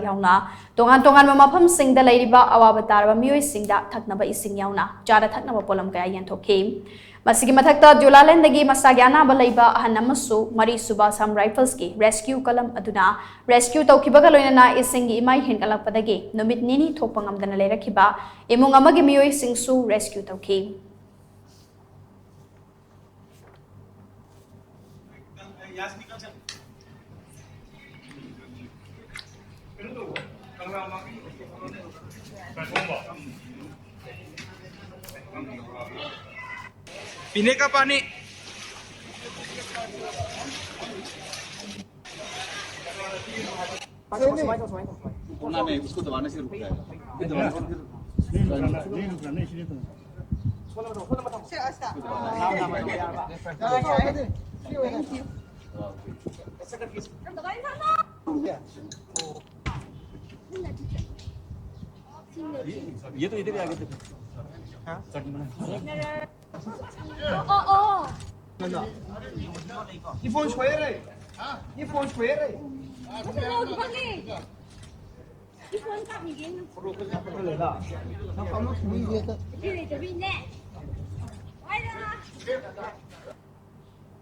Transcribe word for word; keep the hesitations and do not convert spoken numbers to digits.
ꯌꯥꯎꯅ ꯇꯣꯉꯥꯟ ꯇꯣꯉꯥꯟꯕ ꯃꯐꯝꯁꯤꯡꯗ ꯂꯩꯔꯤꯕ ꯑꯋꯥꯕ ꯇꯥꯔꯕ ꯃꯤꯑꯣꯏꯁꯤꯡꯗ ꯊꯛꯅꯕ ꯏꯁꯤꯡ ꯌꯥꯎꯅ ꯆꯥꯅ ꯊꯛꯅꯕ ꯄꯣꯠꯂꯝ ꯀꯌꯥ ꯌꯦꯟꯊꯣꯛꯈꯤ꯫ ꯃꯁꯤꯒꯤ ꯃꯊꯛꯇ ꯖꯨꯂꯥꯂꯦꯟꯗꯒꯤ ꯃꯁꯥꯒꯤ ꯑꯅꯥꯕ ꯂꯩꯕ ꯑꯍꯟ ꯑꯃꯁꯨ ꯃꯔꯤꯁꯨꯕ ꯑꯁꯥꯝ ꯔꯥꯏꯐꯜꯁꯀꯤ ꯔꯦꯁꯀ꯭ꯌꯨ ꯀꯂꯝ ꯑꯗꯨꯅ ꯔꯦꯁꯀ꯭ꯌꯨ ꯇꯧꯈꯤꯕꯒ ꯂꯣꯏꯅꯅ ꯏꯁꯤꯡꯒꯤ ꯏꯃꯥꯏ ꯍꯦꯟꯒꯠꯂꯛꯄꯗꯒꯤ ꯅꯨꯃꯤꯠ ꯅꯤꯅꯤ ꯊꯣꯛꯄ ꯉꯝꯗꯅ ꯂꯩꯔꯛꯈꯤꯕ ꯏꯃꯨꯡ ꯑꯃꯒꯤ ꯃꯤꯑꯣꯏꯁꯤꯡꯁꯨ ꯔꯦꯁꯀ꯭ꯌꯨ ꯇꯧꯈꯤ꯫ पीने का पानी। उसको दबाने से रुक जाएगा। फिर दबाने से ये तो इधर ही आगे थे। 이 폰 ܫܘܝܪ. 이 ܦܘܢ ܫܘܝܪ. 이 ܦܘܢ ܩܡ ܝܓܢ. ܝ ܠܝ ܬܒܝܢ. ܘܝ ܠܝ.